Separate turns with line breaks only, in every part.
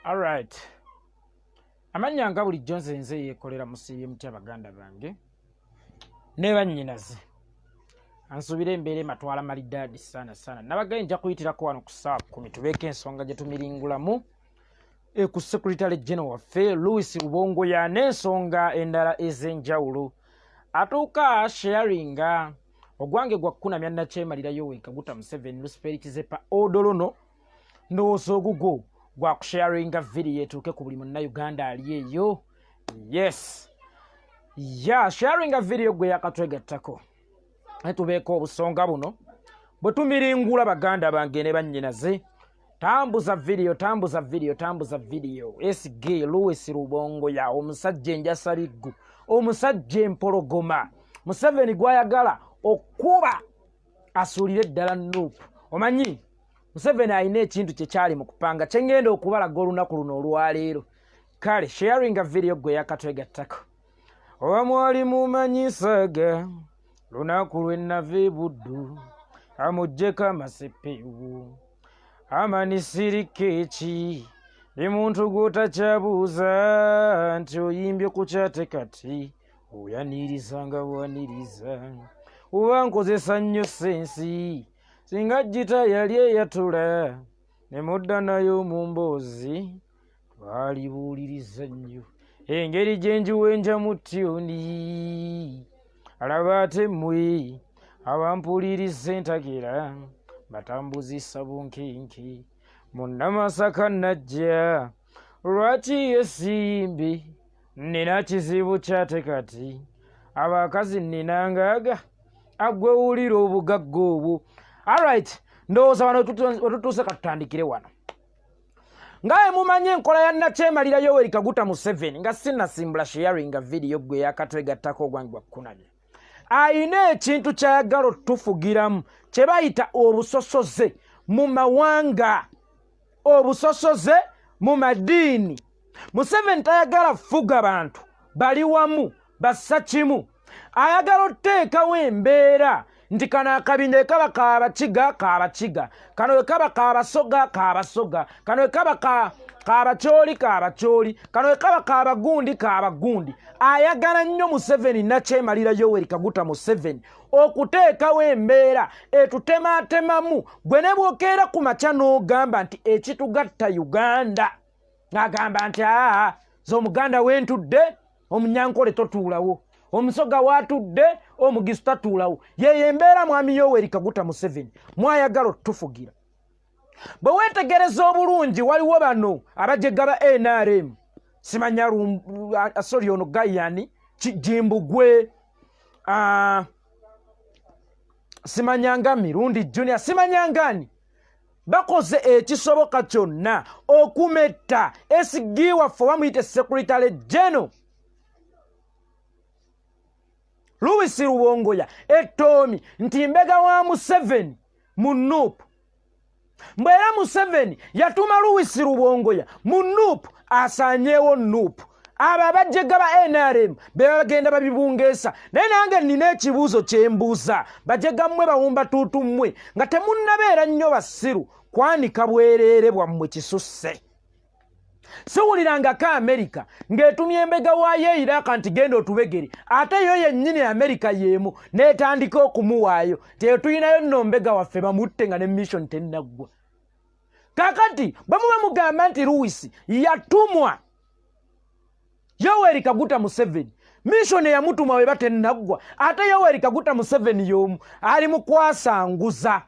Alright. Amannya nga bulijjo nze nze yeekolera musiibye mutya baganda bange ne bannyinaze. Ansuubira embeera ematwala malidaadi saana saana. Nabagaye nja kuyitirako wano ku ssaawa 10 tubeeko ensonga gye tumiringulamu ku Secretary General waffe Louis Rubongoya n'ensonga endala ez'enjawulo. Atuuka sharinga ogwange gwa kkunamya nakyemalira Yoweri Kaguta Museveni Luciferi Kizepa Odolono. Ndowooza ogugwo gwa kusharinga vidiyo etuuke ku buli munnayuganda ali eyo. Yes, ya sharinga vidiyo gwe yakatwegattako naye tubeeko obusonga buno bwe tumiringula baganda bange ne bannyinaze. Tambuza vidiyo, tambuza vidiyo, tambuza vidiyo. SG Louis Rubongoya, omusajja enjasabiggu, omusajja empologoma Museveni gwayagala okuba asuulire ddala Nup. Omanyi Museveni alina ekintu kye kyali mu kupanga kye ngenda okubalaga olunaku luno olwaleero. Kale sharinga vidiyo gwe yakatwegattako. Oba mwali mumanyisaga lunaku lwe nava e Buddu, amuggyeko amasepeewo amanisiriko eki ndi muntu gw'otakyabuuza nti oyimbye ku kyate kati oyaniriza nga bwaniriza oba nkozesa nnyo sensi singa gita yali eyatula ne mudda nayo mu mboozi twalibuuliriza nnyo engeri gye njiwenja mu tyuni alaba ate mmwe abampuliriza entakera batambuzisa bunkenke munnamasaka najja lwaki ye siyimbi nnina kizibu kyate kati abakazi nnina ngaaga agwe wulira obugagga obwo. Alright, ndowooza wano wetutuuse katutandikire wano. Nga bwe mumanyi enkola ya nakyemalira Yoweri Kaguta Museveni nga sinnasimbula sharinga vidiyo gwe yakatwegattako ogwange gwa kkunamya. Ayina ekintu ky'ayagala otufugiramu kye bayita obusosoze mu mawanga, obusosoze mu madiini. Museveni tayagala fuga bantu bali wamu bassa kimu, ayagala oteekawo embeera nti kano akabinja ekaba kabakiga kabakiga, kano ekaba kabasoga kabasoga, kano ekaba kabakyoli kabakyoli, kano ekaba kabagundi kabagundi. Ayagala nnyo Museveni nakyemalira Yoweri Kaguta Museveni okuteekawo embeera etutematemamu gwe ne bwokeera ku makya n'ogamba nti ekitugatta Uganda, ng'agamba nti aa z'Omuganda wentudde Omunyankole totuulawo, Omusoga waatudde Omugisu tatuulawo. Yeyo embeera mwami Yoweri Kaguta Museveni mwayagala otufugira. Bwe weetegereza obulungi waliwo bano abajega ba NRM, simanya sorry ono gayani Jimbugwe, simanyanga Mirundi Junior, simanyangani, bakoze ekisoboka kyonna okumetta SG waffe bamuyite Secretary General Louis Rubongoya ettoomi nti mbega wa Museveni mu Nup. Mbwera Museveni yatuma Louis Rubongoya mu Nup asaanyeewo Nup. Abo abajega ba NRM be bagenda babibungeesa. Naye nange nnina ekibuuzo kye mbuuza, bajega mmwe bawumba tuutu mmwe nga temunnabeera nnyo basiru kwanika bwereere bwammwe kisusse. Siwulirangako Amerika ng'etumya embega waayo e Iraq nti genda otubegere, ate yo yennyini Amerika y'emu n'etandika okumuwaayo nti eyo tulinayo nno mbega waffe bamutte nga ne mission tennaggwa. Kakati bwe muba mugamba nti Louis yatumwa Yoweri Kaguta Museveni, mission eyamutuma weba tennaggwa, ate Yoweri Kaguta Museveni y'omu ali mu kwasanguza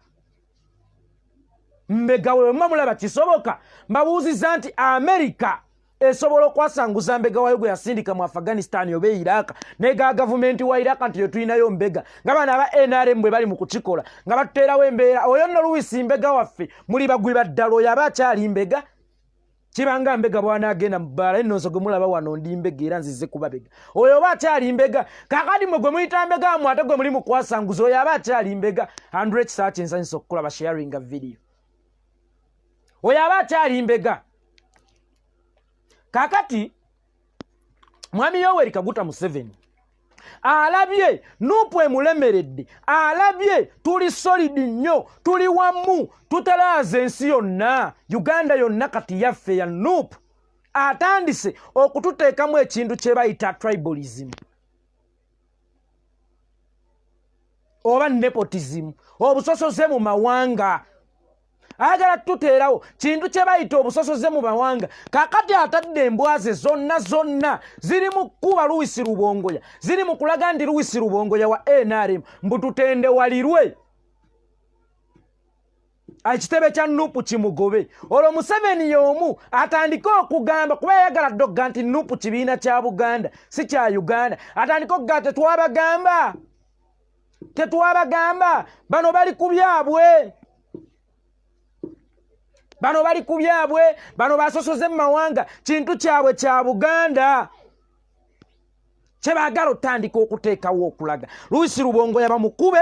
mbega we. Muba mulaba kisoboka? Mbabuuziza nti Amerika esobola okwasanguza mbega wayo gwe yasindika mu Afghanistan oba e Iraq nega gavumenti wa Iraq nti yetulinayo mbega, nga bano aba NRM bwe bali mu kukikola nga batuteerawo embeera. Oyo nno Louis mbega waffe muli bagwi baddala, oyo aba akyali mbega kibanga mbega bw'anaagenda mu bbaala ennonso gwe mulaba wano ndi mbega era nzize kubabega. Oyo oba akyali mbega. Kakati mwe gwe muyita mbega mwe ate gwe muli mu kwasanguza oyo aba akyali mbega. Andre Kisaakye nsanyusa okukulaba sharinga video. Oyo aba akyali mbega. Kakati mwami Yoweri Kaguta Museveni alabye Nup emulemeredde, alabye tuli solid nnyo, tuli wamu, tutalaaza ensi yonna, Uganda yonna kati yaffe ya Nup. Atandise okututeekamu ekintu kye bayita tribalism oba nepotism, obusosoze mu mawanga. Ayagala tuteerawo kintu kye bayita obusosoze mu mawanga. Kakati atadde embwa ze zonna zonna ziri mu kkuba Luwisi Lubongoya, ziri mu kulaga nti Luwisi Lubongoya wa NRM, mbu tutendewalirwe ekitebe kya Nupu kimugobe. Olwo Museveni y'omu atandike okugamba, kuba yayagala dogga nti Nupu kibiina kya Buganda si kya Uganda, atandike okugamba tetwabagamba, tetwabagamba, bano bali ku byabwe, bano bali ku byabwe, bano basosoze mu mawanga, kintu kyabwe kya Buganda. Kyebaagala otandika okuteekawo okulaga Luisi Lubongoya bamukube,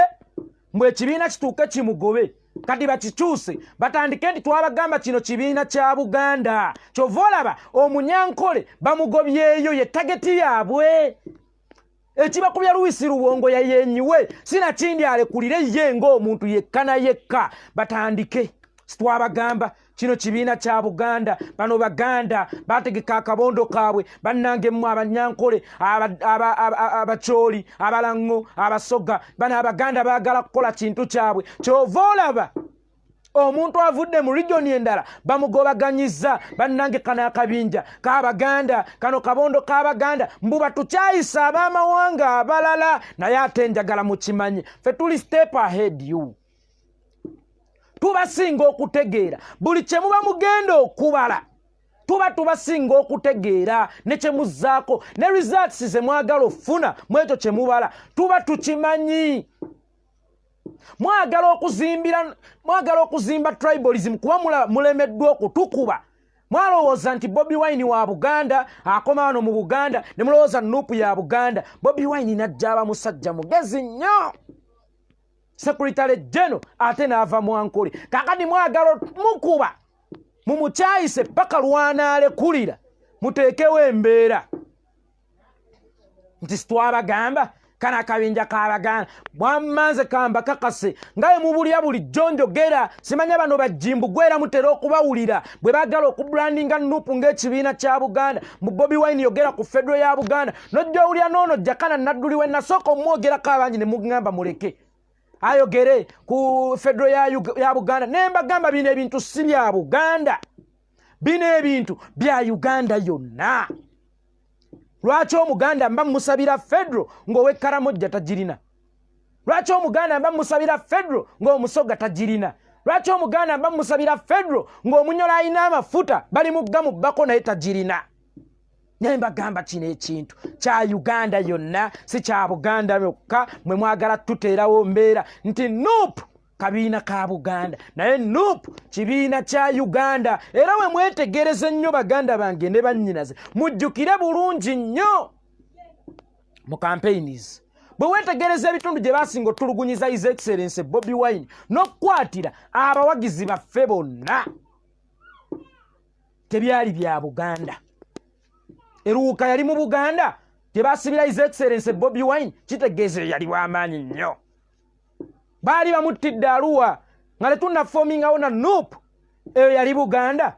mbwe ekibiina kituuke kimugobe. Kati bakikyuse batandike nti twabagamba kino kibiina kya Buganda. Kyova olaba omunyankole bamugobyeyo, ye tageti yaabwe. Ekibakubya Luisi Lubongoya yenyiwe, sinakindi alekulire ye ng'omuntu yekka na yekka. Batandike sitwabagamba kino kibiina kya Buganda, bano Baganda bategeka akabondo kaabwe. Bannange mmwe Abanyankole, Abakyoli, Abalaŋŋo, Abasoga, bano Abaganda baagala kukola kintu kyabwe. Kyova olaba omuntu avudde mu regioni endala bamugobaganyiza. Bannange kano akabinja k'Abaganda, kano kabondo k'Abaganda, mbu batukyayisa ab'amawanga abalala. Naye ate njagala mukimanye, ffe tuli step ahead you, tubasinga okutegeera. Buli kye muba mugenda okubala tuba tubasinga okutegeera, ne kye muzzaako ne results ze mwagala ofuna mu ekyo kye mubala tuba tukimanyi. Mwagala okuzimbira, mwagala okuzimba tribalism kuba mulemeddwa okutukuba. Mwalowooza nti Bobi Wine wa Buganda, akoma wano mu Buganda, ne mulowooza Nupu ya Buganda. Bobi Wine najja aba musajja mugezi nnyo, Secretary General, ate n'ava mu Ankole. Kakati mwagala mukuba mumukyayise paka lwanaalekulira, muteekewo embeera nti sitwabagamba kana akabinja k'Abaganda. Bwammanze kamba kakase nga bwe mubulya bulijjo njogera, simanya bano bajjimbu era mutera okubawulira bwe baagala okubrandinga Nupu ng'ekibiina kya Buganda, mu Bobi Wine yogera ku federo ya Buganda, nojja owulira noono Jakana Nadduli we nasooka omwogerako, abangi ne mugamba muleke ayogere ku federo ya Buganda, ne mbagamba bino ebintu si bya Buganda, bino ebintu bya Uganda yonna. Lwaki Omuganda mba musabira federo ng'owekkaramojja tagirina? Lwaki Omuganda mba musabira federo ng'Omusoga tagirina? Lwaki Omuganda mba musabira federo ng'Omunyola alina amafuta bali mugga mu bbako naye tagirina? Naye mbagamba kino ekintu kya Uganda yonna, si kya Buganda yokka. Mwe mwagala tuteerawo mbeera nti Nup kabiina ka Buganda, naye Nup kibiina kya Uganda. Era we mwetegereze nnyo, baganda bange ne bannyinaze, mujjukire bulungi nnyo mu campaigns bwe weetegereza ebitundu gye basinga otulugunyiza His Excellence Bobi Wine n'okukwatira abawagizi baffe bonna, tebyali bya Buganda. Eruuka yali mu Buganda gye basibira His Excellence Bobi Wine, kitegeeza yali w'amaanyi nnyo. Baali bamuttidde Aluwa nga tetunnaformingawo na Nup, eyo yali Buganda.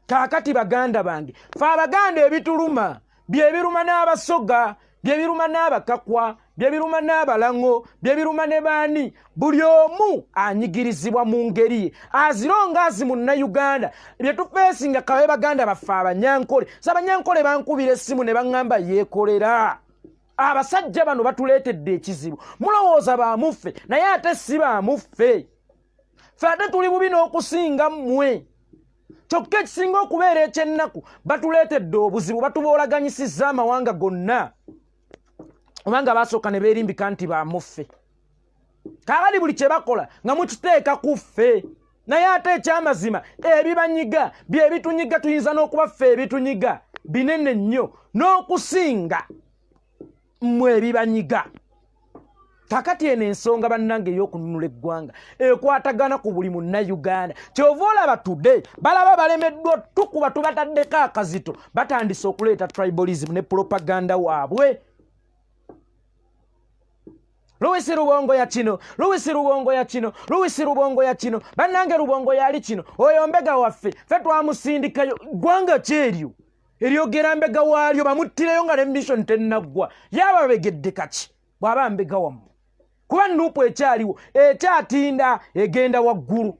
Kaakati baganda bange, fe Abaganda ebituluma byebiruma n'Abasoga, byebiruma n'Abakakwa, byebiruma n'Abalaŋo, byebiruma ne baani. Buli omu anyigirizibwa mu ngeri ye azironga azi Munnayuganda. Byetufacinga kabe baganda baffe Abanyankole, si Abanyankole bankubira essimu ne baŋŋamba yeekolera. Abasajja bano batuleetedde ekizibu, mulowooza bamuffe, naye ate si bamuffe. Ffe ate tuli bubi n'okusinga mmwe. Kyokka ekisinga okubeera ekyennaku, batuleetedde obuzibu, batuboolaganyisizza amawanga gonna, obanga basooka ne beerimbika nti bamuffe. Kaakati buli kye bakola nga mukiteeka ku ffe, naye ate ekyamazima ebibanyiga bye bitunyiga. Tuyinza n'okuba ffe ebitunyiga binene nnyo n'okusinga mmwe ebibanyiga. Kakati eno ensonga, bannange, ey'okununula eggwanga ekwatagana ku buli Munnayuganda. Kyova olaba today balaba balemeddwa tukuba, tubataddeko akazito, batandise okuleeta tribalism ne propaganda waabwe. Luwisi Lubongo ya kino, Luwisi Lubongo ya kino, Luwisi Lubongo ya kino. Bannange, Lubongo yali kino, oyo mbega waffe, ffe twamusindikayo. Ggwanga kyeryo. Eryogera mbega waalyo bamuttireyo nga ne mission tennaggwa. Yababegedde kaki bw'aba mbega wammwe, kuba NUP ekyaliwo, ekyatinda, egenda waggulu.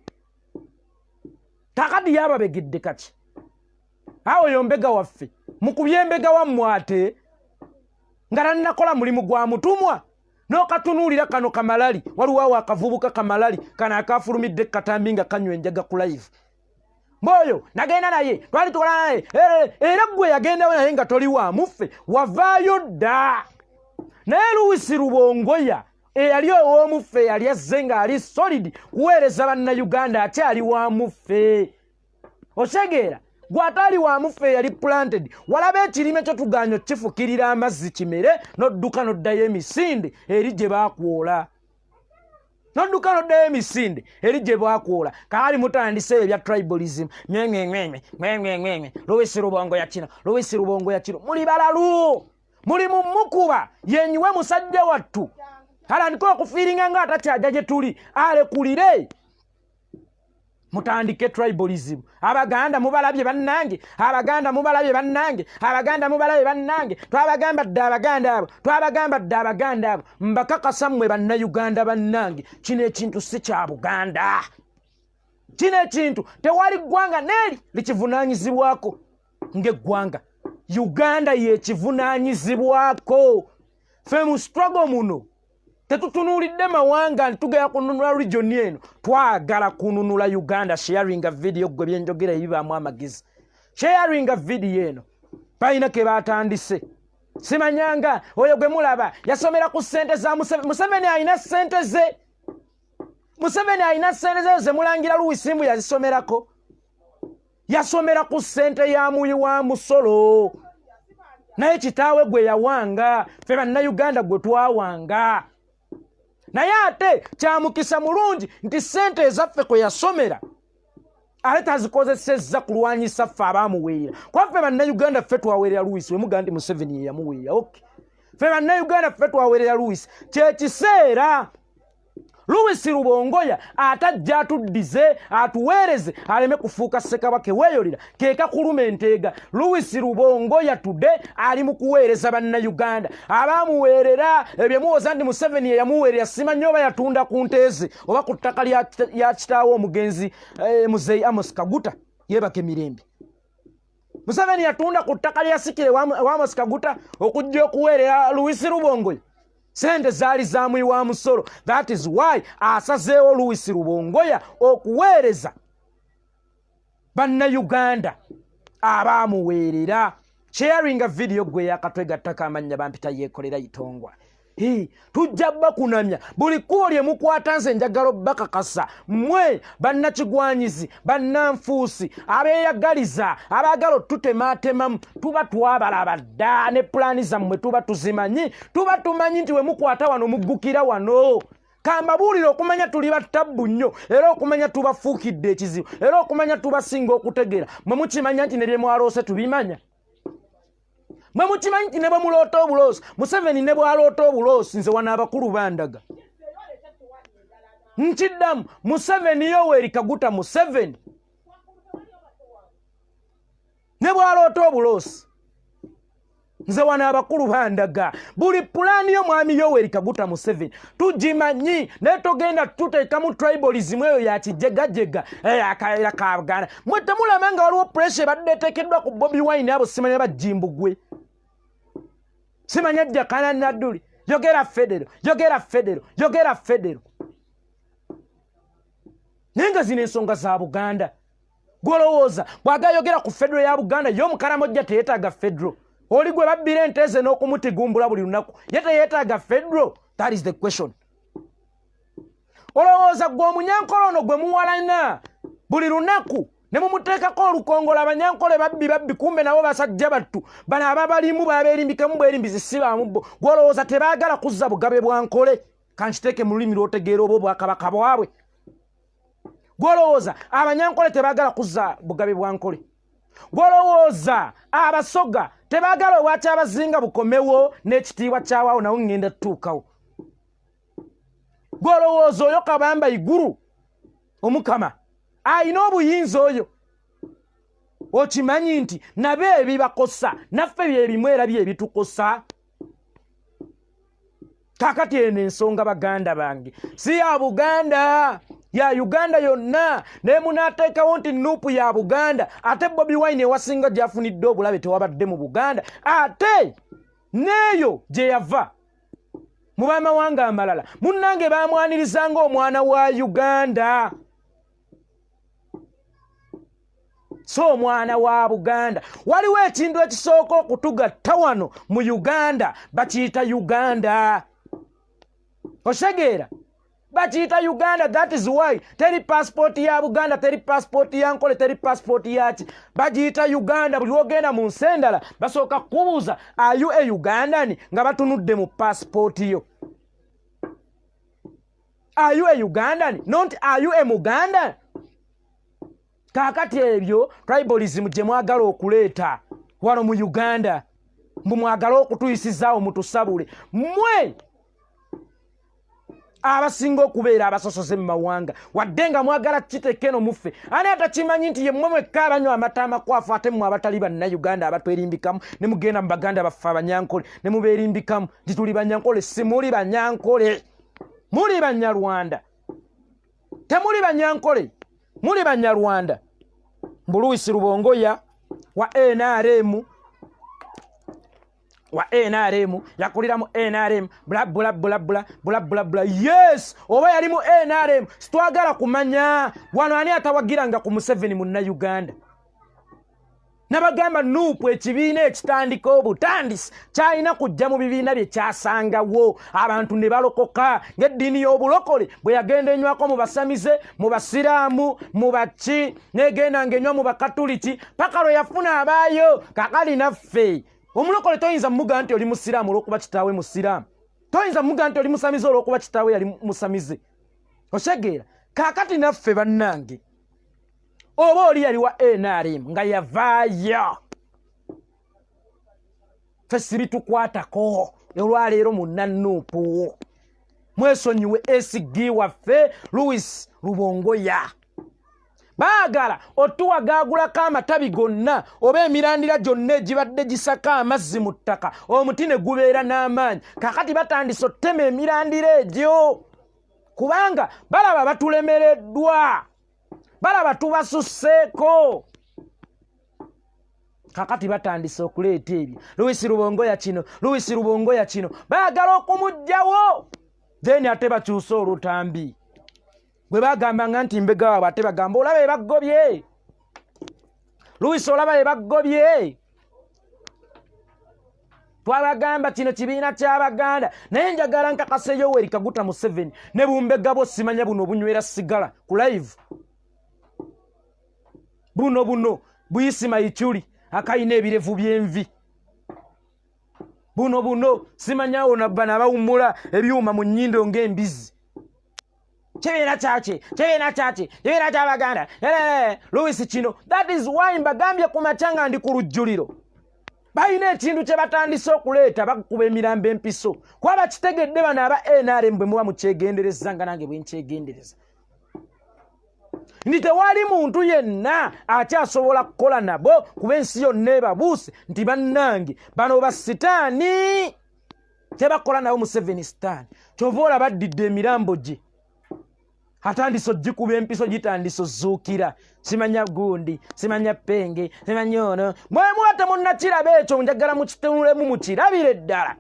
Kakati yababegedde kaki awo? Yo mbega waffe mukubye embega wammwe ate nga tannakola mulimu gwa mutumwa. N'okatunuulira kano kamalali, waliwo awo akavubuka kamalali kano akafulumidde katambi nga kanywa enjaga ku live. Mboyo nagenda naye, twali tukola naye, era gwe yagendawo naye nga toli wamuffe, wavaayo dda. Naye Luwisi Lubongoya eyali ow'omuffe, eyali azze ng'ali solid kuweereza Bannayuganda, akyali wamuffe. Otegeera? Gw'ataali wamuffe, eyali planted, walaba ekirime kyo tuganya okifukirira amazzi kimere, n'odduka n'oddayo emisinde eri gye baakwola, nodduka noddayo emisinde eri gye bwakwola. Kaali mutandise ebyo ebya tribalism, mwenywenywenye mwenywenywenye, Luwisi Lubongo ya kino, Luwisi Lubongo ya kino. Muli balalu, muli mumukuba yenyiwe. Musajja wattu alandika okufeelinga nga atakyaja gye tuli, alekulire. Mutandike tribalism. Abaganda mubalabye bannange, Abaganda mubalabye bannange, Abaganda mubalabye bannange. Twabagamba dda Abaganda abo, twabagamba dda Abaganda abo. Mbakakasa mmwe Bannayuganda bannange, kino ekintu si kya Buganda. Kino ekintu tewali ggwanga neeri likivunaanyizibwako ng'eggwanga. Uganda yekivunaanyizibwako. Fe mu struggle muno tetutunuulidde mawanga nti tugenda kununula region eno, twagala kununula Uganda. Sharinga video gwe byenjogera ebibaamu amagezi, sharinga video eno. Balina ke batandise, simanyanga oyo gwe mulaba yasomera ku ssente za Museveni. Museveni alina ssente ze, Museveni alina ssente ze zemulangira. Luwisimbu yazisomerako, yasomera ku ssente ya muyi wa musolo, naye kitaawe gwe yawanga, ffe Bannayuganda gwe twawanga. Naye ate kyamukisa mulungi nti ssente ezaffe kwe yasomera ate tazikozesezza kulwanyisa ffe abamuweerera, kuba ffe Bannayuganda ffe twaweerera Louis. Wemugaa nti Museveni ye yamuweerera, ok, ffe Bannayuganda ffe twaweerera Louis. Kyekiseera Louis Lubongoya atajja atuddize, atuweereze, aleme kufuuka ssekabaka weeyolera keekakuluma enteega. Louis Lubongoya tudde ali mu kuweereza Bannayuganda abamuweerera. Ebyo muwoza nti Museveni yeyamuweerera, simanyi oba yatunda ku nteeze oba ku ttaka lya kitaawe omugenzi Muzeyi Amos Kaguta, yeebaka emirembe. Museveni yatunda ku ttaka lya sikire wa Amos Kaguta okujja okuweerera Louis Lubongoya. Sente zaali za muyi wa musolo. That is why asazeewo Louis Lubongoya okuweereza Bannayuganda abamuweerera. Sharinga video gwe yakatwegattako. Amannya bampita Yeekolera Itongwa. Tujja bakunamya buli kkubo lye mukwata. Nze njagala obbakakasa mmwe bannakigwanyizi, bannanfuusi, abeeyagaliza, abaagala otutematemamu, tuba twabalaba dda ne pulaani zammwe tuba tuzimanyi. Tuba tumanyi nti we mukwata wano muggukira wano. Kambabuulire, okumanya tuli battabbu nnyo, era okumanya tubafuukidde ekizibu, era okumanya tubasinga okutegeera. Mwe mukimanya nti ne bye mwaloose tubimanya? Mwe mukimanyi nti ne bwe muloota obuloosi, Museveni ne bwaloota obuloosi, nze wano abakulu bandaga nkiddamu, Museveni, Yoweri Kaguta Museveni, ne bwaloota obuloosi, nze wano abakulu bandaga buli pulaani y'omwami Yoweri Kaguta Museveni tugimanyi. Naye togenda tuteekamu tribalism eyo yakijegajega akaera ka Buganda. Mwe temulaba nga waliwo pressure ebadde eteekeddwa ku Bobi Wine? Abo simanya bajimbugwe, simanya Jakana Nadduli, yogera federo, yogera federo, yogera federo. Naye nga zino ensonga za Buganda. Gwolowooza bw'agayogera ku federo ya Buganda, ye Omukaramojja teyeetaaga federo? Oli gwe babbira ente ze n'okumutigumbula buli lunaku, ye teyeetaaga federo? That is the question. Olowooza gwe Omunyankole ono gwe muwalana buli lunaku ne mumuteekako olukongola, Abanyankole babbi babbi, kumbe nabo basajja battu bano ababalimu babeerimbikamu bwerimbizi, si bamubbo. Gwolowooza tebaagala kuzza bugabe bwa Nkole? Kankiteeke mu lulimi lw'otegeera, oba obwakabaka bwabwe. Gwolowooza Abanyankole tebaagala kuzza bugabe bwa Nkole? Gwolowooza Abasoga tebaagala obwakyabazinga bukomewo n'ekitiibwa kyawaawo? Nawo ŋŋenda tutuukawo. Gwolowooza oyo Kabamba Iguru omukama ayina obuyinza oyo? Okimanyi nti nabo ebibakosa naffe byebimu era byebitukosa. Kakati eno ensonga, baganda bange, si ya Buganda, ya Uganda yonna. Naye munaateekawo nti NUP ya Buganda, ate Bobi Wine ewasinga gyafunidde obulabe tewabadde mu Buganda, ate n'eyo gye yava mu bamawanga amalala. Munnange, bamwaniriza ng'omwana wa Uganda, so omwana wa Buganda. Waliwo ekintu ekisooka okutugatta wano mu Uganda, bakiyita Uganda. Osegeera? Bakiyita Uganda. That is why teri passport ya Buganda, teri passport ya Nkole, teri passport yaki. Bagiyita Uganda. Buli wogenda mu nsi endala basooka kukubuuza, "Are you a Ugandan?" nga batunudde mu passport yo. "Are you a Ugandan?" Not "Are you a Muganda?" Kaakati ebyo tribalism gye mwagala okuleeta wano mu Uganda, mbu mwagale okutuyisizaawo mutusabule, mmwe abasinga okubeera abasosoze mu mawanga, wadde nga mwagala kiteeka eno muffe. Ani atakimanyi nti yemmwe mwekka abanywa amata amakwafu, ate mmwe abatali Bannayuganda abatwerimbikamu ne mugenda mu baganda baffe Abanyankole ne mubeerimbikamu nti tuli Banyankole? Si muli Banyankole, muli Banyarwanda. Temuli Banyankole, muli Banyarwanda. Mbu Louis Rubongoya wa NRM, wa NRM, yakulira mu NRM, bla bla bla bla bla bla bla. Yes, oba yali mu NRM sitwagala kumanya. Wano ani atawagiranga ku Museveni Munnayuganda? Nabagamba, NUP ekibiina ekitandika obutandisi kyalina kujja mu bibiina bye kyasangawo abantu ne balokoka, ng'eddiini y'obulokole bwe yagenda enywako mu basamize, mu basiraamu, mu baki, negenda ng'enywa mu bakatuliki paka lwe yafuna abaayo. Kakali naffe omulokole toyinza mumugaa nti oli musiraamu olw'okuba kitaawe musiraamu, toyinza mumugaa nti oli musamize olw'okuba kitaawe yali musamize. Osegeera? Kaakati naffe bannange, oba oli yali wa NRM nga yavaayo, ffe sibitukwatako. Olwaleero munna NUP mwesonyiwe SG waffe Louis Rubongoya. Baagala otuwagaagulako amatabi gonna oba emirandira gyonna egibadde gisaka amazzi mu ttaka, omuti ne gubeera n'amaanyi. Kakati batandise ottema emirandira egyo kubanga balaba batulemereddwa, balaba tubasusseeko. Kakati batandise okuleeta ebyo, Louis Rubongoya kino, Louis Rubongoya kino, baagala okumuggyawo. Then ate bakyuse olutambi bwe bagambanga nti mbega waabwe, ate bagamba, "Olaba ebagobye Louis, olaba ebagobye. Twabagamba kino kibiina ky'Abaganda." Naye njagala nkakase Yoweri Kaguta Museveni ne bumbega bwo, simanya buno obunywera sigala ku live, buno buno buyisima icyuli akayina ebirevu by'envi, buno buno simanyawo bano abawummula ebyuma mu nnyindo ng'embizi. Kibiina kyaki? Kibiina kyaki? Kibiina ky'Abaganda. Louis kino. That is why mbagambye ku makya nga ndi ku lujjuliro, balina ekintu kye batandise okuleeta, bakuba emirambo empiso, kuba bakitegedde bano aba NRM. Bwe muba mukyegendereza nga nange bwe nkyegendereza nti tewali muntu yenna akyasobola kukola nabo, kuba ensi yonna ebabuuse nti bannange bano basitaani, tebakola nabo. Museveni sitaani, kyova olaba addidde emirambo gye, atandise ogikuba empiso, gitandise ozuukira. Simanya gundi, simanya penge, simanya ono. Mwemuba temunnakiraba ekyo, njagala mukitunulemu mukirabire ddala.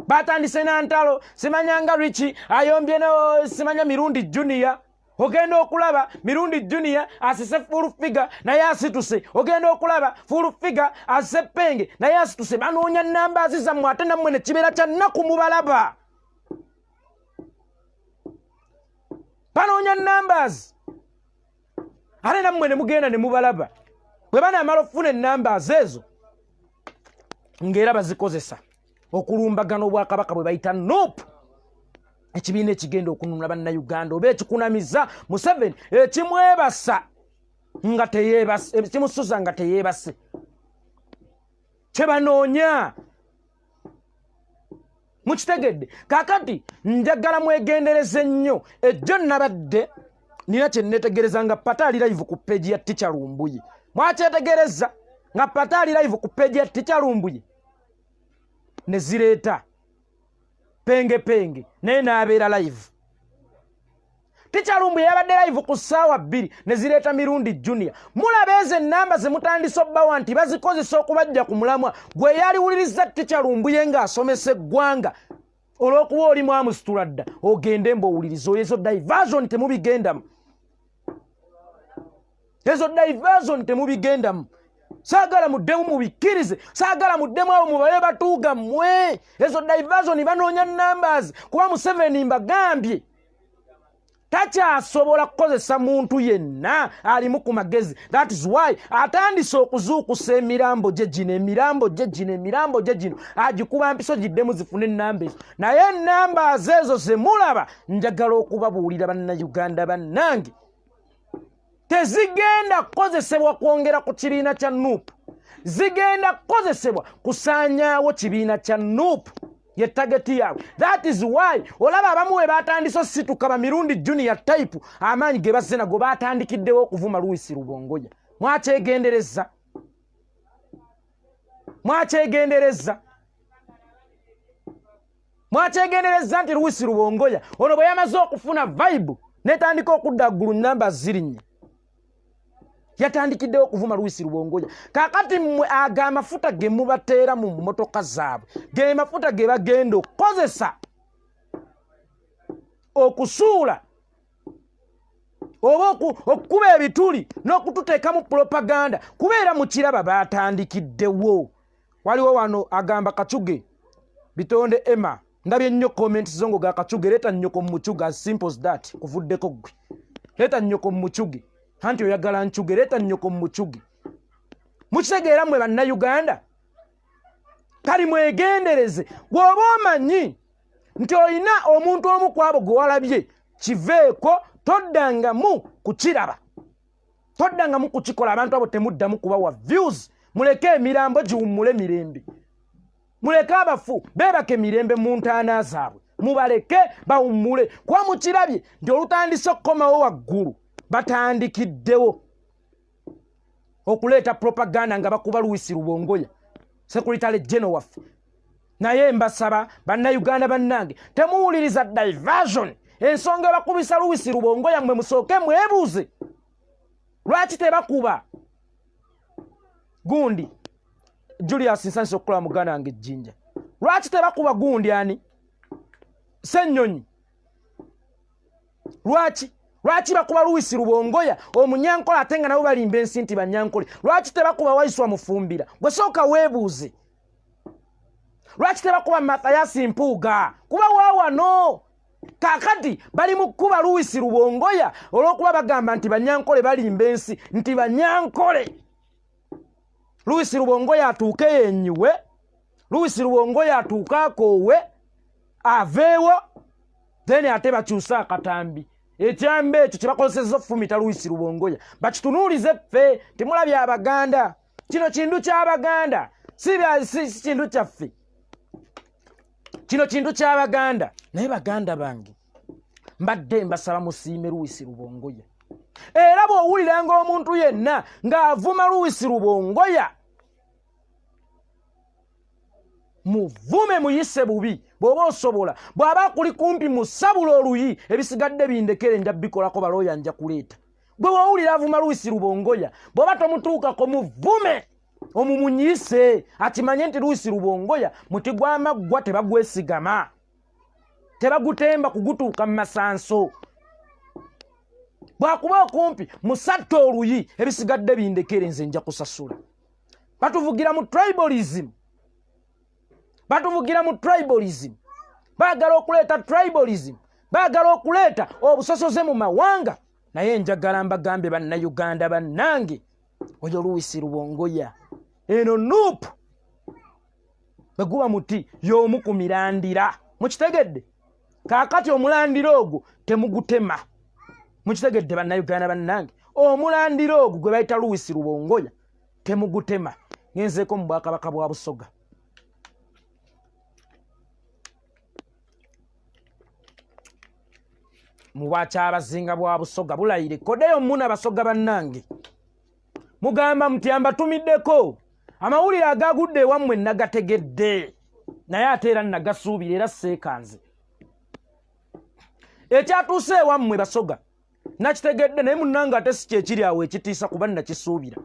Batandise nantalo, simanya nga Riki ayombye no simanya Mirundi Junior. Ogenda okulaba Mirundi Junior asise Full Figure, naye asituse. Ogenda okulaba Full Figure asise Penge, naye asituse. Banoonya nambaazi zammwe, ate nammwe ne kibeera kya nnaku mubalaba banoonya numbers, ate nammwe ne mugenda ne mubalaba. Bwe banaamala okufuna enambaazi ezo, ng'era bazikozesa okulumbagana obwakabaka bwe bayita NUP, ekibiina ekigenda okununula Bannayuganda oba ekikunamiza Museveni, ekimwebasa nga teyeebase, ekimusuza nga teyeebase, kyebanoonya. Mukitegedde? Kakati njagala mwegendereze nnyo. Ejjo nabadde Nina kye neetegereza nga Pata ali live ku page ya Teacher Lumbuye. Mwakyetegereza nga Pata ali live ku page ya Teacher Lumbuye, ne zireeta penge penge, naye n'abeera live. Teacher Lumbuye yabadde live ku ssaawa 2, ne zireeta Mirundi Junior. Mulaba ezo ennamba ze mutandise obbawa nti bazikozesa okubajja ku mulamwa. Gwe yaliwuliriza Teacher Lumbuye ng'asomesa eggwanga, olw'okuba oli mwamusitula dda, ogende mbaowuliriza oyo. Ezo diversion temubigendamu, ezo diversion temubigendamu. Saagala muddemu mubikkirize, saagala muddemu abo mubabe batuuga mmwe. Ezo diversion banoonya numbers, kuba Museveni mbagambye takyasobola kukozesa muntu yenna alimu ku magezi. That is why atandise okuzuukusa emirambo gye gino, emirambo gye gino, emirambo gye gino agikuba mpiso giddemu zifune enamba ezo. Naye enamba ezo zemulaba, njagala okubabuulira Bannayuganda bannange, tezigenda kukozesebwa kwongera ku kibiina kya NUP, zigenda kukozesebwa kusaanyaawo kibiina kya NUP. Ye target yaabwe. That is why olaba abamu we batandise osituka, bamirundi Junior type, amaanyi ge bazze nago, batandikiddewo okuvuma Louis Rubongoya. Mwakyegendereza, mwakyegendereza, mwakyegendereza nti Louis Rubongoya ono bwe yamaze okufuna vibe netandika okudda ggulu, namba zirinnya, yatandikiddewo okuvuma Louis Rubongoya. Kakati mmwe ago amafuta ge mubateera mu mmotoka zaabwe ge mafuta ge bagenda okukozesa okusuula oba okukuba ebituli n'okututeekamu propaganda. Kubeera mukiraba batandikiddewo. Waliwo wano agamba Kacuge Bitonde Emma, ndabye nnyo comment zongo ga Kacuge, leeta nnyoko mumucuge, as simple as that. Kuvuddeko ggwe, leeta nnyoko mumucuge. Anti oyagala ncuge, leeta nnyoko mumucuge. Mukitegeera mmwe Bannayuganda? Kali mwegendereze. Bw'oba omanyi nti olina omuntu omu ku abo gwe walabye, kiveeko, toddangamu kukiraba, toddangamu kukikola. Abantu abo temuddamu kubawa views. Muleke emirambo giwummule mirembe, muleke abafu beebake mirembe mu ntaana zaabwe, mubaleke bawummule. Kuba mukirabye nti olutandise okukomawo waggulu, batandikiddewo okuleeta propaganda nga bakuba Louis Rubongoya, secretary general waffe. Naye mbasaba Bannayuganda bannange, temuwuliriza diversion. Ensonga ebakubisa Louis Rubongoya, mmwe musooke mwebuuze lwaki tebakuba gundi Julius. Nsanyusa okukola muganda wange ejjinja. Lwaki tebakuba gundi ani, Ssennyonyi? Lwaki bakuba Louis Rubongoya omunyankole, ate nga nabo balimba ensi nti banyankole? Lwaki tebakuba Waiswa Mufumbira? Gwe sooka weebuuze lwaki tebakuba Mathayasi Mpuuga, kuba waawano. Kakati bali mu kkuba Louis Rubongoya olw'okuba bagamba nti banyankole, balimba ensi nti banyankole. Louis Rubongoya atuuke yenyiwe, Louis Rubongoya atuuke akoowe, aveewo, then ate bakyuse akatambi. Ekyamba ekyo kyebakozeseza okufumita Louis Rubongoya bakitunuulize ffe. Timulabye Abaganda, kino kintu ky'Abaganda, si kintu kyaffe, kino kintu ky'Abaganda. Naye baganda bange, mbadde mbasaba musiime Louis Rubongoya. Era bw'owuliranga omuntu yenna ng'avuma Louis Rubongoya, muvume, muyise bubi bw'oba osobola. Bw'aba akuli kumpi, musabula oluyi. Ebisigadde bindekere, nja bikolako, balooya nja kuleeta. Gwe wowulira avuma Louis Rubongoya, bw'oba tomutuukako, muvume, omumunyise, akimanye nti Louis Rubongoya muti gw'amaggwa, tebagwesigama, tebagutemba kugutuuka mu masanso. Bwakuba okumpi, musatte oluyi. Ebisigadde bindekere, nze nja kusasula. Batuvugira mu tribalism, batuvugira mu tribalism, baagala okuleeta tribalism, baagala okuleeta obusosoze mu mawanga. Naye njagala mbagambe Bannayuganda bannange, oyo Louis Rubongoya, eno NUP bwe guba muti y'omu ku mirandira. Mukitegedde? Kaakati omulandira ogwo temugutema. Mukitegedde Bannayuganda bannange? Omulandira ogwo gwe bayita Louis Rubongoya temugutema. Ngenzeeko mu bwakabaka bwa Busoga. Mu bwakyabazinga bwa Busoga bulayire kodeyo muna Basoga bannange, mugamba muti ambatumiddeko amawulire agagudde ewammwe nagategedde, naye ate era nagasuubira era seekanze. Ekyatuuse ewammwe Basoga nakitegedde, naye munnange ate si kyekiri awo ekitiisa kuba nakisuubira.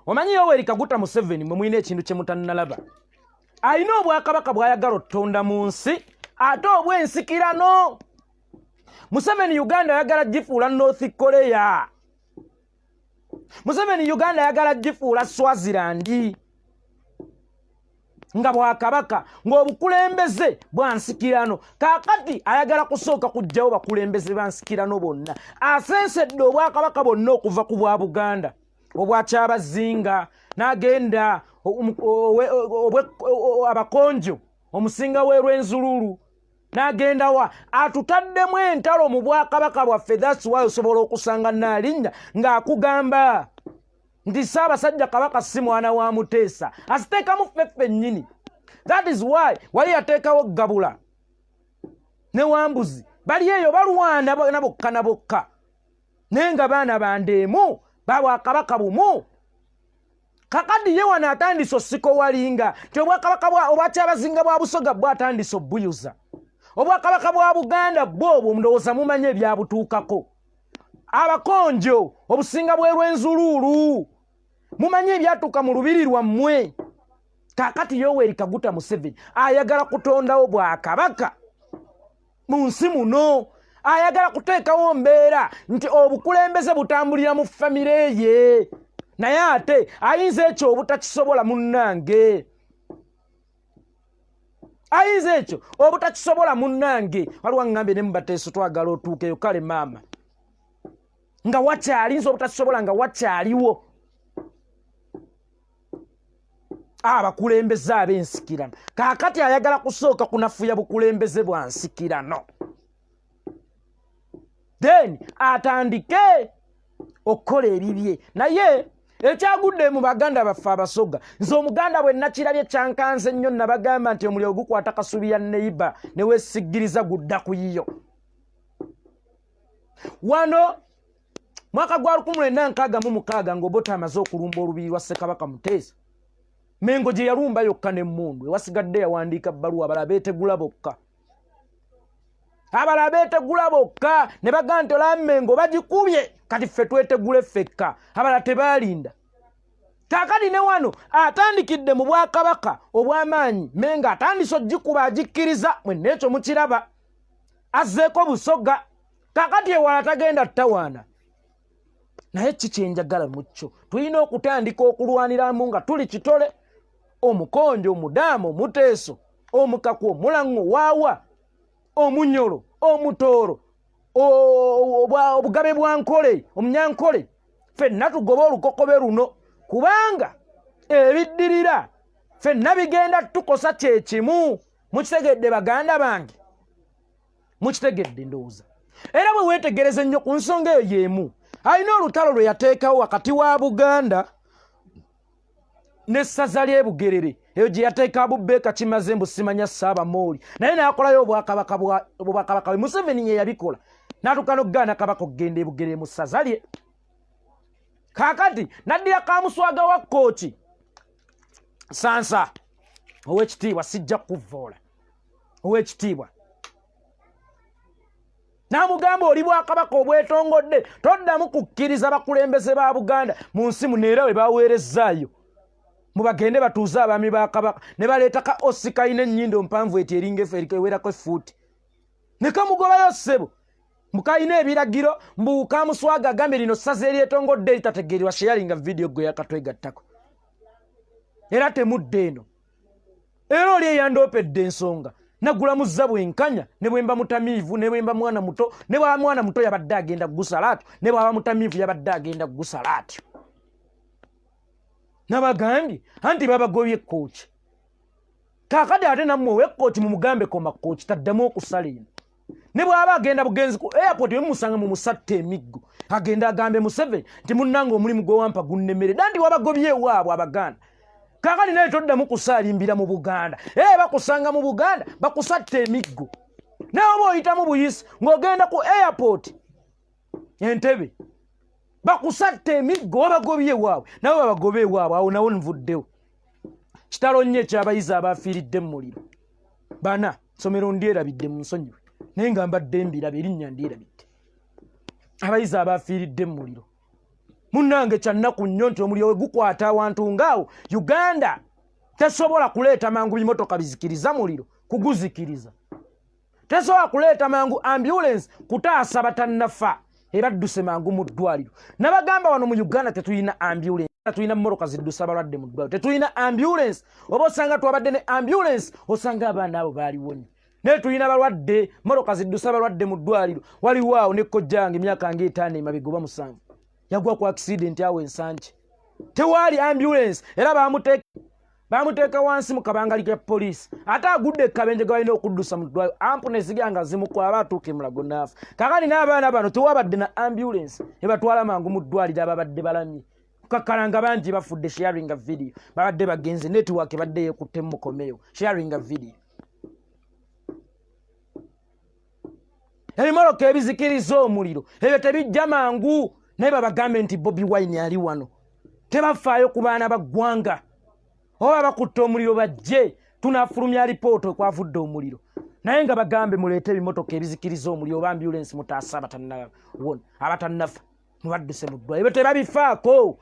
Omanyi Yoweri Kaguta Museveni, mwe mulina ekintu kye mutannalaba. Alina obwakabaka bw'ayagala otutonda mu nsi, ate obw'ensikirano. Museveni Uganda ayagala gifuula North Korea. Museveni Uganda ayagala gifuula Swaziland, nga bwakabaka ng'obukulembeze bwa nsikirano. Kaakati ayagala kusooka kuggyawo bakulembeze ba nsikirano bonna. Asensedde obwakabaka bonna okuva ku bwa Buganda obwakyabazinga, n'agenda abakonjo, omusinga w'erwenzululu, n'agenda wa atutaddemu entalo mu bwakabaka bwaffe. That's why osobola okusanga Naalinnya ng'akugamba nti Ssaabasajja Kabaka si mwana wa Muteesa. Aziteekamu ffe ffennyini. That is why wali yateekawo Gabula ne Wambuzi, bali eyo balwana na bokka na bokka, naye nga baana bandeemu babwakabaka bumu. Kakati ye wano atandise osiko walinga nti obwakabaka obwakyabazinga bwa Busoga bwe atandise obuyuza. Obwakabaka bwa Buganda bwo obwo ndowooza mumanye ebyabutuukako. Abakonjo, obusinga bwerwenzuluulu, mumanyi ebyatuuka mu lubiri lwammwe. Kakati Yoweri Kaguta Museveni ayagala kutondawo bwakabaka mu nsi muno. Ayagala kuteekawo mbeera nti obukulembeze butambulira mu famire ye, naye ate ayinza ekyo obutakisobola. Munnange, ayinza ekyo obutakisobola. Munnange, waliwo aŋŋambye ne mubateeso twagala otuukeyo. Kale maama, nga wakyali nza obutakisobola, nga wakyaliwo abakulembeze ab'ensikirano. Kaakati ayagala kusooka kunafuya bukulembeze bwa nsikirano, then atandike okukola ebibye. Naye ekyagudde mu baganda baffe Abasoga, nze Omuganda bwe nakirabye kyankanze nnyo. Nabagamba nti omuliro gukwata kasubi ya neiba newesigiriza gudda ku yiyo. Wano mwaka gwa 1966 ng'Obote amaze okulumba olubiri lwa Ssekabaka Muteesa, Mengo gye yalumba yokka n'emmundu, ewasigadde yawandiika bbaluwa, abala beetegula bokka. Abala beetegula bokka ne bagaa nti olaba Mengo bagikubye, kati ffe twetegule ffekka. Abala tebaalinda. Kaakati ne wano atandikidde mu bwakabaka obw'amaanyi Mengo, atandise ogikuba, agikkiriza. Mwenna ekyo mukiraba, azzeeko Busoga. Kaakati ewala tagenda ttawaana, naye ki kyenjagala mu kyo, tulina okutandika okulwaniramu nga tuli kitole: omukonjo, omudaama, omuteeso, omukaku, omulaŋŋo, waawa, omunyolo, omutooro, obugabe bwa Nkole, omunyankole, ffenna tugobe olukokobe luno, kubanga ebiddirira ffenna bigenda tukosa kyekimu. Mukitegedde, baganda bange? Mukitegedde ndowooza. Era bwe weetegereza ennyo ku nsonga eyo y'emu, alina olutalo lwe yateekawo wakati wa Buganda n'essaza ly'Ebugerere, eyo gye yateeka Abubeeka Kimaze mbu simanya Saabamooli, naye n'akolayo obwakabaka bwe. Museveni ye yabikola, n'atuuka n'okugaana kabaka okugenda Ebugerere mu ssaza lye. Kaakati n'addira Kamuswaga wa Kooki Sansa, ow'ekitiibwa, sijja kuvvoola, ow'ekitiibwa, n'amugamba, oli bwakabaka obwetongodde, toddamu kukkiriza bakulembeze ba Buganda mu nsi muno. Era we baweerezaayo mubagende batuuze abaami ba kabaka, ne baleeta ka osi kalina ennyindo mpanvu eti eringa ewerako effuuti, ne kamugobayo. Ssebo, mukalina ebiragiro mbu Kamuswaga agambye lino ssaza eryetongodde eritategeererwa. Sheyalinga vidiyo gwe yakatwegattako, era temudde eno. Era oli eyandoopedde ensonga nagulamuza bwenkanya, ne bwe mba mutamiivu, ne bwe mba mwana muto, ne bwaba mwana muto yabadde agenda kugusala atyo, ne bwaba mutamiivu yabadde agenda kugusala atyo. Nabagambye anti babagobye ekkooki. Kaakati ate nammwe owekkooti mumugambe koma kooki taddamu okusala eno, ne bw'aba agenda bugenzi ku airport emumusanga mumusatta emiggo, agenda agambe Museveni nti munnange omulimu gwe wampa gunnemeredde, anti wabagobye ewaabwe Abaganda. Kaakati naye toddamu kusaalimbira mu Buganda, era bakusanga mu Buganda bakusatta emiggo. Nawe oba oyitamu buyisi ng'ogenda ku airport Entebbe, bakusatta emiggo, wabagobye ewaabwe, nabo babagobe ewaabwe. Awo nawo nvuddewo. Kitalo nnyo ekyabayizi abafiiridde mu muliro bana. Ssomero ndyerabidde, mu nsonyiwe, naye nga mbadde mbiraba erinnya ndyerabidde. Abayizi abafiiridde mu muliro, munnange, kyannaku nnyo nti omuliro we gukwata awantu ngaawo, Uganda tesobola kuleeta mangu bimotoka bizikiriza muliro kuguzikiriza, tesobola kuleeta mangu ambulance kutaasa batannafa ebadduse mangu mu ddwaliro. Nabagamba, wano mu Uganda tetulina ambulance, tulina mmotoka ziddusa abalwadde mu ddwaliro, tetulina ambulance. Oba osanga twabadde ne ambulance, osanga abaana abo baaliwonye, naye tulina balwadde, mmotoka ziddusa abalwadde mu ddwaliro. Waliwo awo ne kojjange, emyaka nga 5 emabega oba 7, yagwa ku accident awo Ensangi, tewaali ambulance, era bamuteeka wansi mu kabangali ka poliisi, ate agudde ekkabenje ge balina okuddusa mu ddwaliro, ampu neziga nga zimukwaba, atuuka emulago naafa. Kakati n'abaana bano tewabadde na ambulance ebatwala mangu mu ddwaliro, ababadde balamye kakalanga bangi bafudde. Sharinga video, babadde bagenze, network ebadde yekutte, mukomeyo. Sharinga video. Ebimoloka ebizikiriza omuliro ebyo tebijja mangu, naye babagambe nti Bobi Wine ali wano. Tebafaayo ku baana ba ggwanga. Oba bakutte omuliro, bajje tunafulumya alipoota okwavudde omuliro, naye nga bagambe muleete ebimotoka ebizikiriza omuliro oba ambulance, mutaase abatannawona, abatannafa mubadduse mu ddwaliro. Ebyo tebabifaako,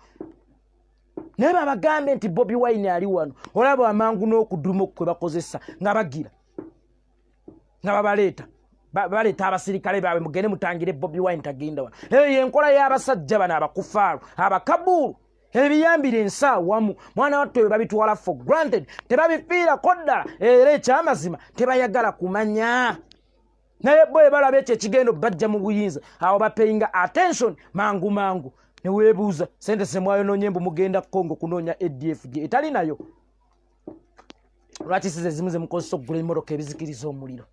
naye babagambe nti Bobi Wine ali wano. Olaba amangu n'okuduma kwe bakozesa nga bagira nga babaleeta, baleeta abasirikale baabwe, mugende mutangire Bobi Wine tagenda wano. Eyo yenkola y'abasajja bano abakufaaru, abakabuulu. Ebiyambira ensi awamu, mwana wattu, ebyo babitwala for granted, tebabifiirako ddala, era ekyamazima tebayagala kumanya. Naye bo ebalaba ekyo ekigenda bajja mu buyinza, awo bapayinga attention mangu mangu. Neweebuuza sente zemwayonoonye, mbu mugenda Congo kunoonya ADF gye etali nayo. Lwaki size ezimu zemukozesa okugula emmotoka ebizikiriza omuliro?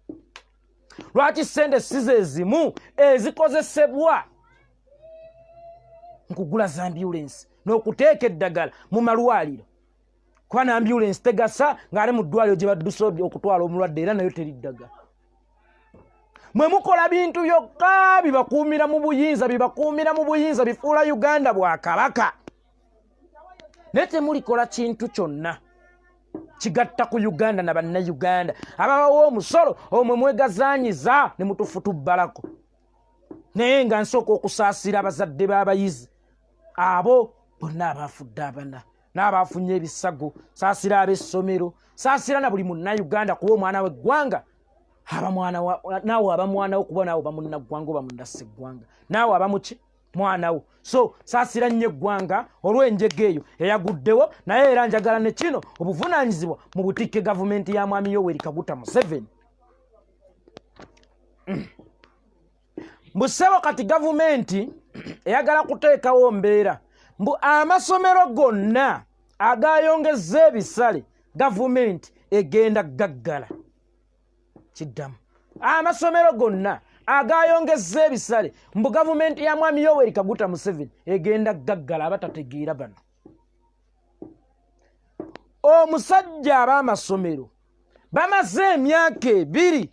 Lwaki sente size ezimu ezikozesebwa nkugula za ambulance n'okuteeka eddagala mu malwaliro? Kuba na ambulance tegasa ng'ate mu ddwaliro gye badduse okutwala omulwadde era nayo teri ddagala. Mwe mukola bintu byokka bibakuumira mu buyinza, bibakuumira mu buyinza, bifuula Uganda bwakabaka, naye temulikola kintu kyonna kigatta ku Uganda na Bannayuganda ababawa omusolo. Omwe mwegazaanyiza ne mutufutubbalako. Naye nga nsooka okusaasira abazadde b'abayizi abo bonna abafudde abana n'abafunye ebisago, saasira ab'essomero, saasira na buli Munnayuganda, kuba omwana w'eggwanga aba mwana, naawe aba mwana wo, kuba naawe oba munnaggwanga oba munnasseggwanga, naawe aba muki mwana wo. So saasira nnyo eggwanga olw'enjega eyo eyaguddewo. Naye era njagala ne kino obuvunaanyizibwa mu butikke gavumenti ya Mwami Yoweri Kaguta Museveni. Mbusebo, kati gavumenti eyagala kuteekawo mbeera mbu amasomero gonna agayongeza ebisale gavumenti egenda gaggala. Kiddamu, amasomero gonna agayongeza ebisale mbu gavumenti ya Mwami Yoweri Kaguta Museveni egenda gaggala. Abatategeera bano, omusajja ab'amasomero bamaze emyaka 2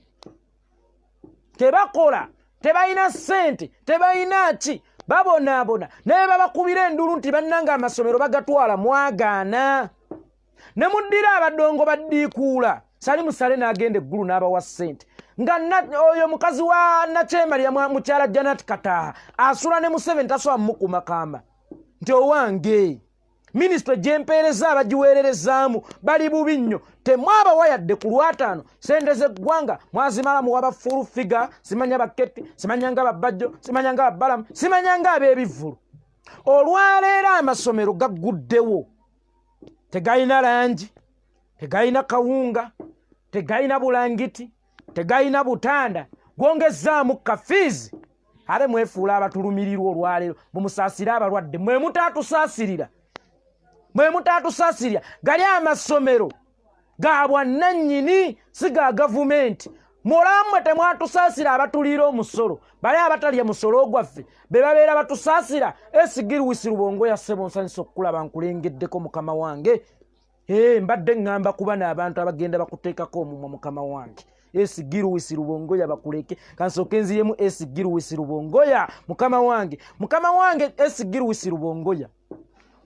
tebakola, tebalina ssente, tebalina ki, babonaabona, naye babakubira endulu nti bannanga amasomero bagatwala, mwagaana ne muddira abadongo baddiikuula. Sali musale n'agenda eggulu n'abawa ssente, nga oyo mukazi wa Nakyemalya, mukyala Janat Kataaha, asula ne Museveni, tasobola mumukuma kamba nti owange minisitule gyempeereza abagiweererezaamu bali bubi nnyo, temwabawa yadde ku Lwataano. Sente z'eggwanga mwazimala muwa ba Full Figure, simanya baketi, simanya nga babajjo, simanya nga babalamu, simanya nga ab'ebivvulu. Olwaleero amasomero gagguddewo, tegalina langi, tegalina kawunga, tegalina bulangiti, tegalina butanda, gwongezaamu kafiizi, ate mwefuula abatulumirirwa. Olwaleero mumusaasire abalwadde, mwe mutaatusaasirira, mwe mutaatusaasirira. Gali amasomero ga bwannannyini, si ga gavumenti. Mulammwe temwatusaasira abatuliira omusolo, bali abatalya musolo gwaffe be babeera batusaasira. Esigirwisi Lubongo ya ssebo, nsanyusa okukulaba, nkulengeddeko mukama wange. Ee, mbadde ŋŋamba kuba n'abantu abagenda bakuteekako omumwa, mukama wange. SG Lewis Rubongoya bakuleke. Kansooke nziremu SG Lewis Rubongoya, mukama wange, mukama wange SG Lewis Rubongoya.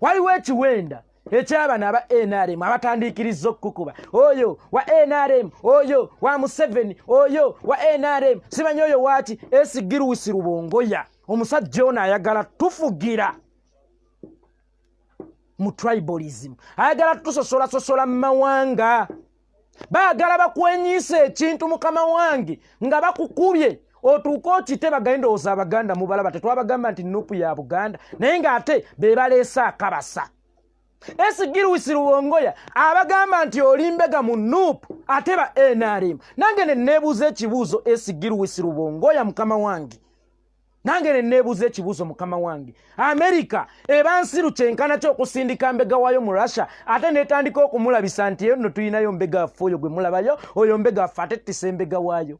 Waliwo ekiwenda ekyabano aba NRM abatandiikiriza okukukuba, oyo wa NRM, oyo wa Museveni, oyo wa NRM, simanyi oyo waaki. SG Lewis Rubongoya, omusajja ono ayagala tufugira mu tribalism, ayagala tusosolasosola mu mawanga. Baagala bakwenyiisa ekintu, mukama wange, nga bakukubye otuuke okite. Bagende ndowooza Abaganda mubalaba, tetwabagamba nti NUP ya Buganda, naye ng'ate be baleese akabasa. SG Lewis Rubongoya abagamba nti oli mbega mu NUP ate ba NRM. Nange ne neebuuza ekibuuzo, SG Lewis Rubongoya mukama wange, nange ne neebuuza ekibuuzo, mukama wange. Amerika eba nsiru kyenkana ki okusindika mbega waayo mu Russia, ate netandika okumulabisa nti eyo nno tulinayo mbega waffe, oyo gwe mulabayo, oyo mbega waffe, ate ttisa embega waayo.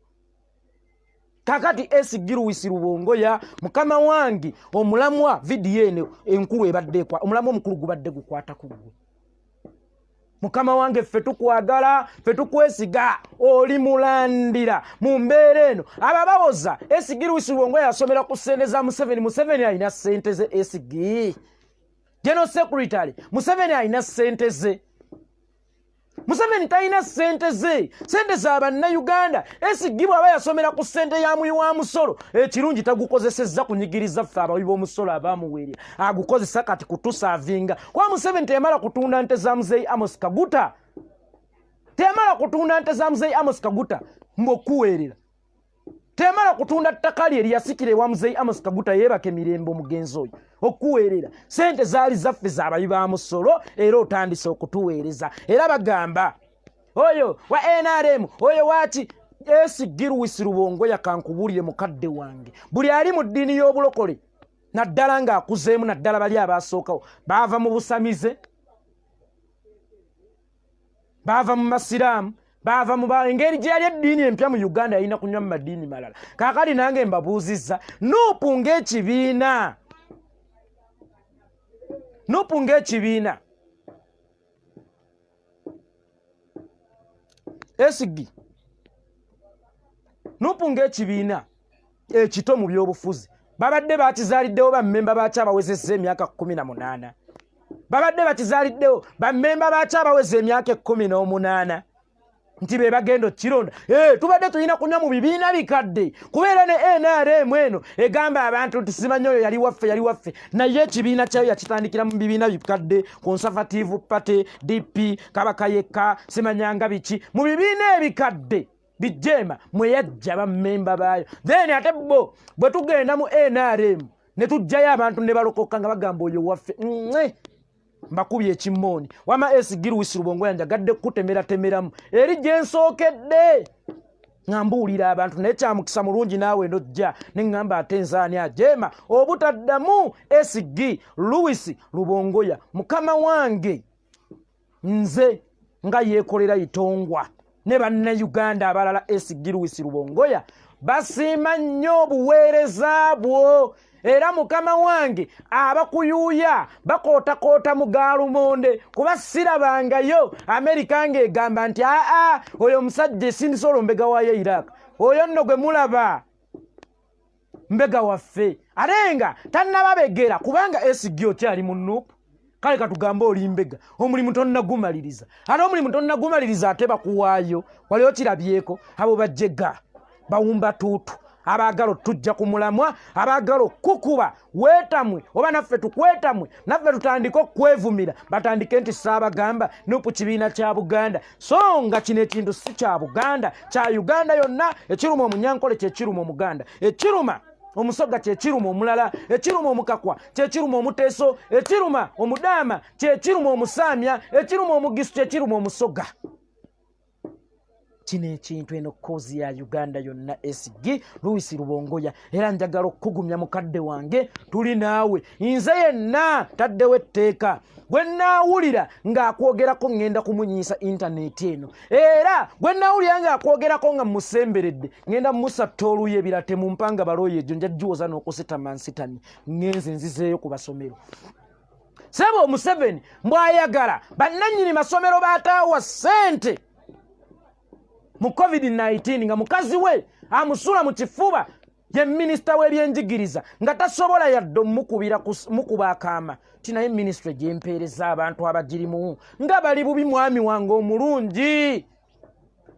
Kakati SG Lewis Rubongoya mukama wange, omulamwa vidiyo eno enkulu ebadde omulamwa omukulu gubadde gukwata ku ggwe, mukama wange. Ffe tukwagala, ffe tukwesiga, oli mulandira mu mbeera eno. Abo bawoza SG Lewis Rubongoya yasomera ku ssente za Museveni. Museveni alina ssente ze? SG General Secretary, Museveni alina ssente ze? Museveni talina ssente ze, ssente za Bannayuganda. SG bw'aba yasomera ku ssente ya muwi wa musolo, ekirungi tagukozesezza kunyigiriza ffe abawi b'omusolo abamuweerera, agukozesa kati kutusaavinga. Kuba Museveni teyamala kutunda nte za Muzeyi Amos Kaguta, teyamala kutunda nte za Muzeyi Amos Kaguta mbw'okuweerera, teyamala kutunda ttaka lye eryasikira ewa Muzeyi Amos Kaguta, yeebaka emirembe omugenzi oyo, okuweerera. Sente zaali zaffe z'abawi ba musolo, era otandise okutuweereza. Era bagamba oyo wa NRM, oyo waki. SG Lewis Rubongoya, kankubuulire mukadde wange, buli ali mu ddiini y'obulokole, naddala ng'akuzeemu, naddala bali abasookawo, baava mu busamize, baava mu masiraamu, baava mu engeri gye yali eddiini empya mu Uganda, yalina kunywa mu madiini malala. Kaakati nange mbabuuzizza, NUP ng'ekibiina, NUP ng'ekibiina, SG, NUP ng'ekibiina ekito mu byobufuzi, babadde bakizaaliddewo bammemba baakyo abawezezza emyaka 18? Babadde bakizaaliddewo bammemba baakyo abaweza emyaka 18 nti be bagenda okironda? Tubadde tulina kunywa mu bibiina bikadde, kubeera ne NRM eno egamba abantu nti simanyi oyo yali waffe, yali waffe, naye ekibiina kyayo yakitandikira mu bibiina bikadde, Conservative Party, DP, Kabaka yekka, simanyanga biki, mu bibiina ebikadde bijeema mwe yajja bammemba baayo. Then ate bo bwe tugenda mu NRM ne tujjayo abantu ne balokoka nga bagamba oyo waffe. Mbakubye ekimooni. Wama SG Lewis Rubongoya, njagadde kukutemeratemeramu eri gye nsookedde nga mbuulira abantu, naye kyamukisa mulungi naawe nojja ne ŋŋamba ate nzaani ajeema obutaddamu. SG Lewis Rubongoya mukama wange, nze nga yeekolera itongwa ne Bannayuganda abalala, SG Lewis Rubongoya basiima nnyo obuweereza bwo. Era mukama wange, abakuyuuya bakootakoota mu gaalumonde, kuba sirabangayo Amerika ng'egamba nti aa, oyo omusajja esindisa olwo mbega waayo Iraq, oyo nno gwe mulaba mbega waffe, ate nga tannababegera. Kubanga SG okyali mu NUP, kale katugambe oli mbega, omulimu tonnagumaliriza, ate omulimu tonnagumaliriza, ate bakuwaayo. Wali okirabyeko abo bajjega bawumba tuutu abaagala otujja ku mulamwa, abaagala okukuba weetamwe, oba naffe tukwetamwe, naffe tutandike okwevumira, batandike nti saabagamba NUP kibiina kya Buganda. So nga kino ekintu si kya Buganda, kya Uganda yonna. Ekiruma Omunyankole kyekiruma Omuganda, ekiruma Omusoga kyekiruma omulala, ekiruma Omukakwa kyekiruma Omuteeso, ekiruma Omudaama kyekiruma Omusaamya, ekiruma Omugisu kyekiruma Omusoga. Kino ekintu eno cause ya Uganda yonna. SG Lewis Rubongoya, era njagala okukugumya mukadde wange, tuli naawe. Nze yenna taddewo etteeka, gwe naawulira ng'akwogerako ŋŋenda kumunyiisa intaneti eno, era gwe naawulira ng'akwogerako nga musemberedde ŋŋenda musatta oluuyi. Ebira temumpanga balooyi, egyo nja giwoza n'okusitama nsitamye. Ŋŋenze nzizeeyo ku basomero. Sebo Museveni mbw'ayagala bannannyini masomero baataawa ssente. Mu COVID-19 nga mukazi we amusula mu kifuba ye minisita w'ebyenjigiriza, nga tasobola yadde omukubira mukuba akaama ti, naye minisitule gyempeereza abantu abagirimu nga bali bubi, mwami wange omulungi.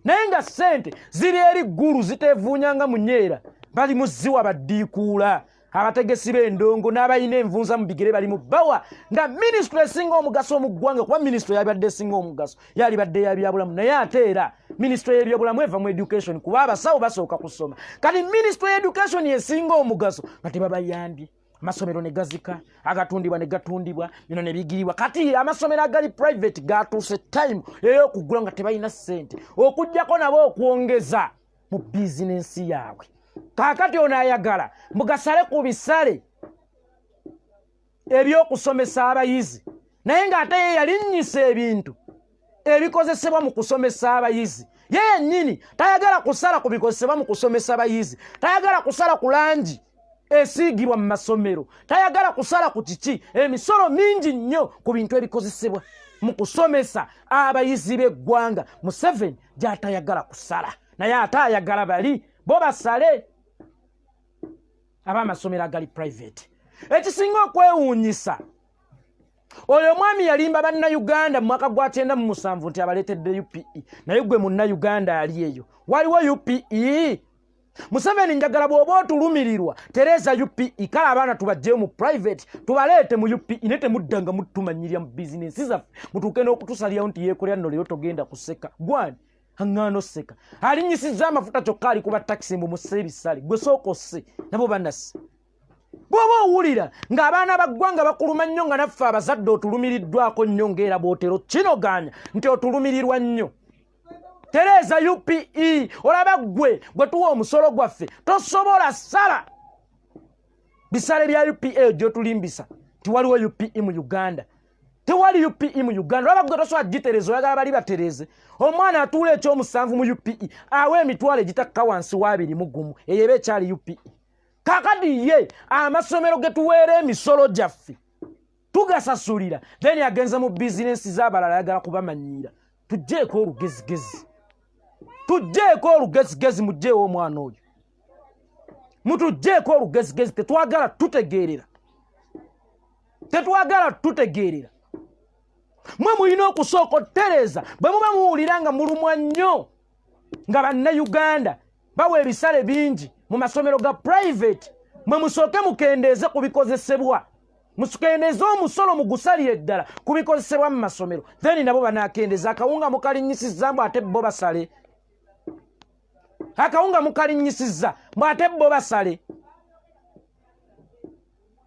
Naye nga ssente ziri eri ggulu ziteevuunyanga munyeera, bali mu ziwa baddiikuula abategesi b'endongo n'abalina envunza mu bigere bali mu bawa, nga minisitule esinga omugaso mu ggwanga, kuba minisitule yalibadde esinga omugaso yalibadde ya byabulamu. Naye ate era minisitule y'ebyobulamu eva mu education, kuba abasawo basooka kusoma. Kati minisitule y'education esinga omugaso nga tebabayambye, amasomero ne gazika, agatundibwa ne gatundibwa, bino ne bigiribwa. Kati amasomero agali private gatuuse time ey'okugula nga tebalina ssente, okugjako nabo okwongeza mu bizinensi yaabwe. Kaakati ono ayagala mugasale ku bisale ebyokusomesa abayizi, naye ng'ate ye yalinnyisa ebintu ebikozesebwa mu kusomesa abayizi. Ye yennyini tayagala kusala ku bikozesebwa mu kusomesa abayizi, tayagala kusala ku langi esiigibwa mu masomero, tayagala kusala ku kiki. Emisolo mingi nnyo ku bintu ebikozesebwa mu kusomesa abayizi b'eggwanga Museveni gy'atayagala kusala, naye ate ayagala bali bo basale ab'amasomero agali private. Ekisinga okwewuunyisa, oyo omwami yalimba Bannayuganda mu mwaka gwa 97 nti abaleetedde UPE. Naye gwe Munnayuganda ali eyo, waliwo UPE? Museveni, njagala bw'oba otulumirirwa, tereeza UPE. Kale abaana tubajjeyo mu private tubaleete mu UPE, naye temuddanga mutumanyirya mu bizinensi zaffe, mutuuke n'okutusalirawo nti yeekolera. Nno leero togenda kuseka gwani aŋŋaana oseka. Alinyisizza amafuta kyokka ali kuba takisi mbu musse ebisale. Gwe sooka osse nabo banase. Bw'oba owulira ng'abaana ba ggwanga bakuluma nnyo, nga naffe abazadde otulumiriddwako nnyo, ng'era bw'otero kinogaanya nti otulumirirwa nnyo, tereeza UPE. Olaba ggwe gwe tuwa omusolo gwaffe tosobola sala bisale bya UPE gyotulimbisa nti waliwo UPE mu Uganda. Tewali UPE mu Uganda. Olaba gwe tosobola gitereeza, oyagala bali batereeze. Omwana atuula ekyomusanvu mu UPE awa emitwalo egitakka wansi wa 21, eyo eba ekyali UPE. Kakati ye amasomero ge tuweera emisolo gyaffe tugasasulira, then agenze mu bizinensi z'abalala, ayagala kubamanyiira. Tugjeeko olugezigezi, tugjeeko olugezigezi, mugjeewo omwana oyo, mutugjeeko olugezigezi. Tetwagala tutegeerera, tetwagala tutegeerera. Mwe mulina okusooka otutereeza. Bwe muba muwulira nga mulumwa nnyo nga Bannayuganda bawa ebisale bingi mu masomero ga private, mwe musooke mukendeeze ku bikozesebwa, mukendeeze omusolo, mugusalire ddala ku bikozesebwa mu masomero, then nabo banakendeza. Akawunga mukalinnyisizza mbu ate bo basale. Akawunga mukalinnyisizza mbu ate bo basale.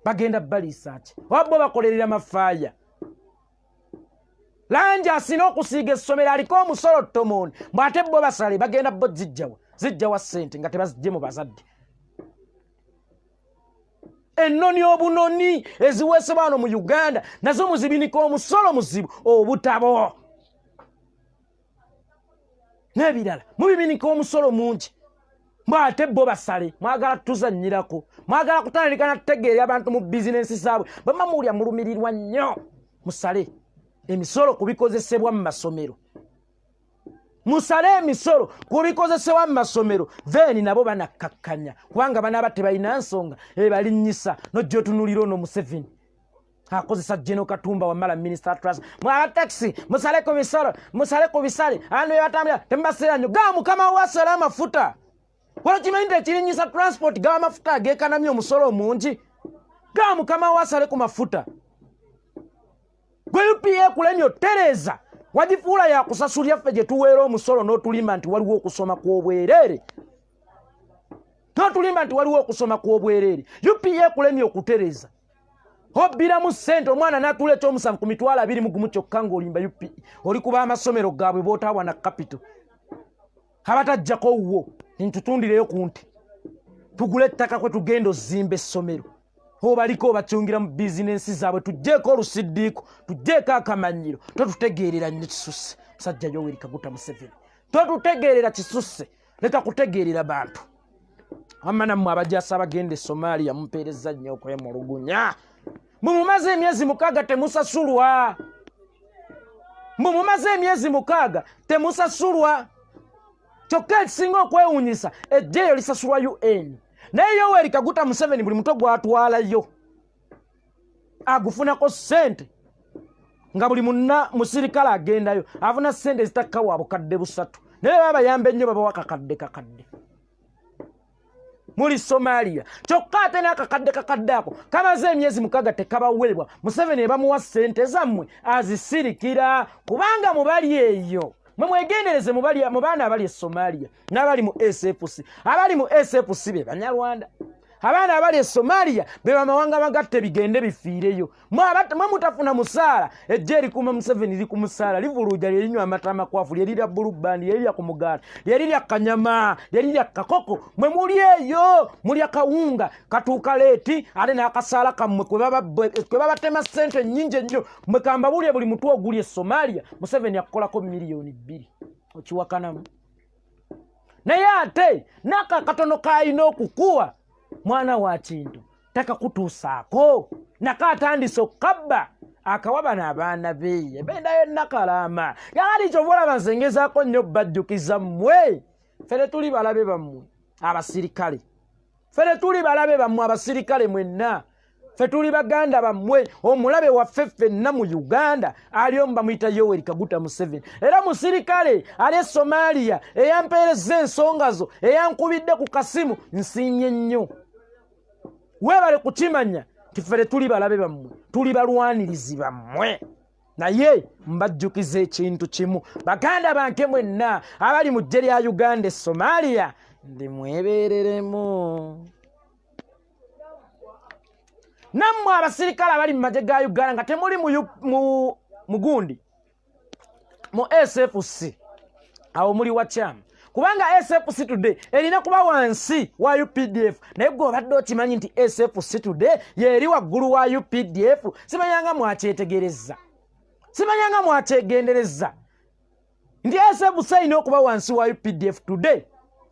Bagenda baliisa ki? Oba bo bakolerera mafaaya? Langi asina okusiiga essomero aliko omusolo tomooni, mbu ate bo basale. Bagenda bo zijjawa? Zijjawa ssente nga tebazijje mu bazadde? Ennoni obunoni eziweesebwa wano mu Uganda nazo muzibinika omusolo muzibu. Obutabo n'ebirala mubibinika omusolo mungi, mbu ate bo basale. Mwagala tuzannyirako, mwagala kutandika natutegeera abantu mu bizinensi zaabwe. Bwema muwulya mulumirirwa nnyo, musale emisolo ku bikozesebwa mu masomero, musale emisolo ku bikozesebwa mu masomero, then nabo banakkakkanya, kubanga banaaba tebalina nsonga ebalinnyisa. Nojja otunulira ono Museveni akozesa Geno Katumba Wamala, minister trust. Mwaba taxi, musale ku misolo, musale ku bisale. Abantu bebatambulira temubaseera nnyo. Gaa mukama wasala amafuta, wala kimanyi nti ekirinyisa transport gaba mafuta agekanamye omusolo omungi. Gaa mukama wasale ku mafuta. Gwe UPE kulemye otereeza, wagifuula yakusasulya ffe gye tuweera omusolo, n'otulimba nti waliwo okusoma kw'obwereere, n'otulimba nti waliwo okusoma kw'obwereere. UPE kulemye okutereeza, obbiramu ssente. Omwana n'atuula ekyomusanvu ku 21,000 kyokka ng'olimba UPE. Oli kuba amasomero gaabwe b'otaawa na capital abatajjako wuwo, ntutundireyo ku nte tugule ettaka kwe tugenda ozimba essomero. Obaliko obakyungira mu bizinensi zaabwe. Tugjeeko olusiddiiko, tugjeeko akamanyiro. Totutegeerera nnyo kisusse, musajja Yoweri Kaguta Museveni, totutegeerera kisusse. Leka kutegeerera bantu. Wamma nammwe abajasa abagenda e Somalia, mumpeereza nnyo okwemulugunya. Mwe mumaze emyezi 6 temusasulwa, mwe mumaze emyezi 6 temusasulwa. Kyokka ekisinga okwewuunyisa, eggye eryo lisasulwa UN, naye Yoweri Kaguta Museveni buli mutwe gwatwalayo agufunako ssente, nga buli munna musirikale agendayo afuna ssente ezitakka wa 3,000, naye baba bayamba ennyo babawa kakadde kakadde. Muli Somalia, kyokka ate n'akakadde kakadde ako kamaze emyezi 6 tekabaweebwa. Museveni ebamuwa ssente zammwe azisirikira, kubanga mubali eyo mwe mwegendereze mu baana abali e Somalia n'abali mu SFC. Abali mu SFC be Banyarwanda, abaana abali e Somalia be bamawanga magatte, bigende bifiireyo. Mwe mutafuna musaala, ejja erikuuma Museveni liri ku musaala, livuluuja, lyerinywa amata amakwafu, lyerirya Blue Band, lyerirya ku mugaati, lyerirya kanyama, lyerirya kakoko. Mwe muli eyo mulya kawunga katuuka late, ate n'akasaala kammwe kwe babatema ssente nnyingi ennyo. Mwe kambabulye, buli mutwe oguli e Somalia Museveni akukolako 2 miliyoni, okiwakanamu? Naye ate n'ako akatono k'alina okukuwa, mwana wa kintu, takakutuusaako, nako atandise okukabba akawa bano abaana be ebendayo nakalaama. Kakati kyova olaba nze ngezaako nnyo bajjukiza mmwe, ffe tetuli balabe bammwe abasirikale, ffe tetuli balabe bammwe abasirikale mwenna, ffe tuli baganda bammwe. Omulabe waffe ffenna mu Uganda ali omu, bamuyita Yoweri Kaguta Museveni. Era musirikale ali e Somalia eyampeereza ensonga zo, eyankubidde ku kasimu, nsiimye nnyo, weebale kukimanya nti ffe tetuli balabe bammwe, tuli balwanirizi bammwe. Naye mbajjukiza ekintu kimu, baganda banke mwenna abali mu ggye lya Uganda e Somalia, ndi mwebeereremu. Nammwe abasirikale abali mu magye ga Uganda nga temuli mu gundi mu SFC, awo muli wakyamu, kubanga SFC today erina kuba wansi wa UPDF. Naye gwe obadde okimanyi nti SFC today yeeri waggulu wa UPDF? Simanyanga mwakyetegereza, simanyanga mwakyegendereza nti SFC erina okuba wansi wa UPDF today,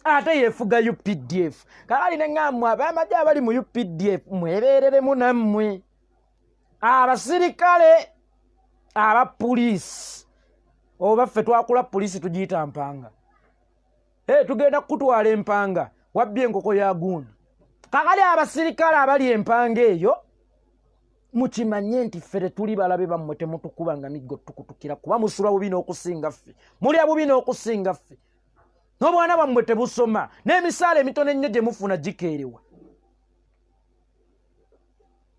ate yefuga UPDF. Kakali neŋŋammwe ab'amagye abali mu UPDF, mwebeereremu. Nammwe abasirikale aba puliisi, oba ffe twakula puliisi tugiyita mpanga. Hey, tugenda kukutwala empanga, wabbye enkoko ya gundi. Kakali abasirikale abali empanga eyo, mukimanye nti ffe tetuli balabe bammwe. Temutukubanga miggo tukutukira, kuba musula bubi n'okusinga ffe, mulya bubi n'okusinga ffe, n'obwana bwammwe tebusoma, n'emisaala emitono ennyo gye mufuna gikeerewa.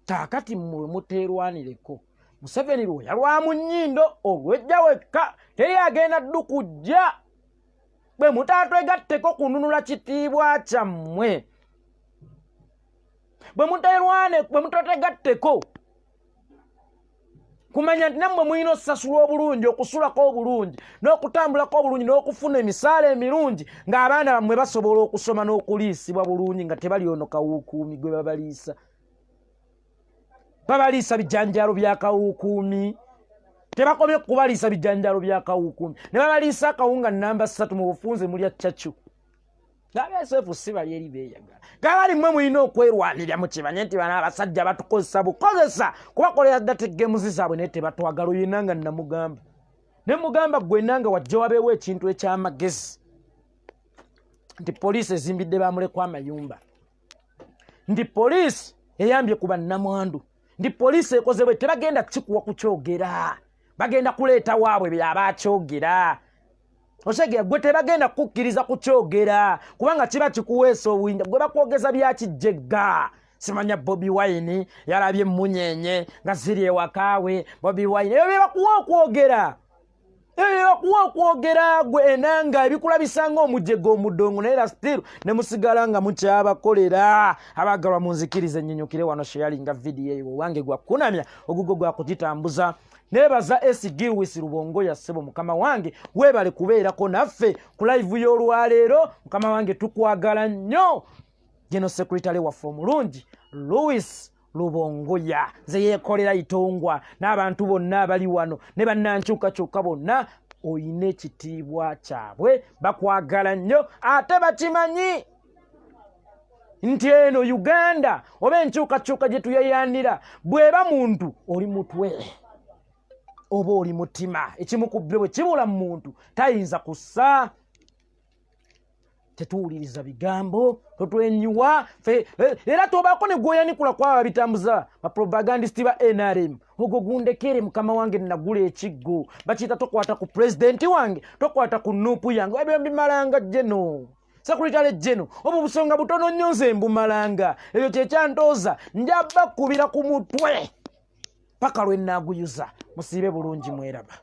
Kaakati mmwe muteerwanireko. Museveni lwoya lwa mu nnyindo, olwejja wekka, teri agenda ddukujja. Bwe mutaatwegatteko kununula kitiibwa kyammwe, bwe muteerwane, bwe mutategatteko kumanya nti nammwe mulina osasulwa obulungi, okusulako obulungi, n'okutambulako obulungi, n'okufuna emisaala emirungi, ng'abaana bammwe basobola okusoma n'okuliisibwa bulungi, nga tebali ono kawuukuumi gwe babaliisa, babaliisa bijanjalo bya kawuukuumi. Tebakomye kubaliisa bijanjalo bya kawuukuumi, ne babaliisa akawunga namba 3. Mu bufunze mulya cacu. Abesefu si bali eri beeyagala. Gabali mmwe mulina okwerwanirira. Mukimanye nti bano abasajja batukozesa bukozesa kubakolera dirty games zaabwe, naye tebatwagala. Oyina nga namugamba, ne mugamba gwe nanga wajja wabeewo ekintu ekyamagezi, nti poliisi ezimbidde bamulekwa amayumba, nti poliisi eyambye ku bannamwandu, nti poliisi ekoze bwe. Tebagenda kikuwa kukyogera, bagenda kuleeta waabwe byabakyogera. Otegera gwe tebagenda kukkiriza kukyogera, kubanga kiba kikuweesa obuyinja. Gwe bakwogeza byakijegga. Simanya Bobi Wine yalabye emunyenye nga ziri ewakaawe. Bobi Wine, ebyo byebakuwa okwogera, ebyo byebakuwa okwogera. Gwe enanga ebikulabisa nga omujega omudongo, naye era still ne musigala nga mukyabakolera. Abagalwa, munzikirize ennyinyukire wano. Sharinga vidiyo eyo, owange gwakunamya ogugo gwakugitambuza. Nebaza S Gilwis Lubongo yassebo, mukama wange weebale kubeerako naffe ku live y'olwaleero. Mukama wange, tukwagala nnyo. General secretary waffe omulungi Louis Lubongoya, nze yeekolera itongwa n'abantu bonna abali wano ne bannankyukakyuka bonna, oyina ekitiibwa kyabwe, bakwagala nnyo, ate bakimanyi nti eno Uganda oba enkyukakyuka gye tuyayanira, bw'eba muntu oli mutwe oba oli mutima, ekimu ku byo bwe kibula mu muntu tayinza kussa. Tetuwuliriza bigambo, totwenyiwa fe era tobaako ne gwoyanikula kwaba babitambuza bapropagandist ba NRM. Ogwo gundekere, mukama wange. Nagula ekiggo, bakiyita tokwata ku pulezidenti wange, tokwata ku NUP yange. Ebyo mbimalanga. Geno secretary geno, obwo busonga butono nnyo, nze mbumalanga. Ebyo kyekyantooza, njaba kkubira ku mutwe paka lwe naaguyuza. Musiibe bulungi, mweraba.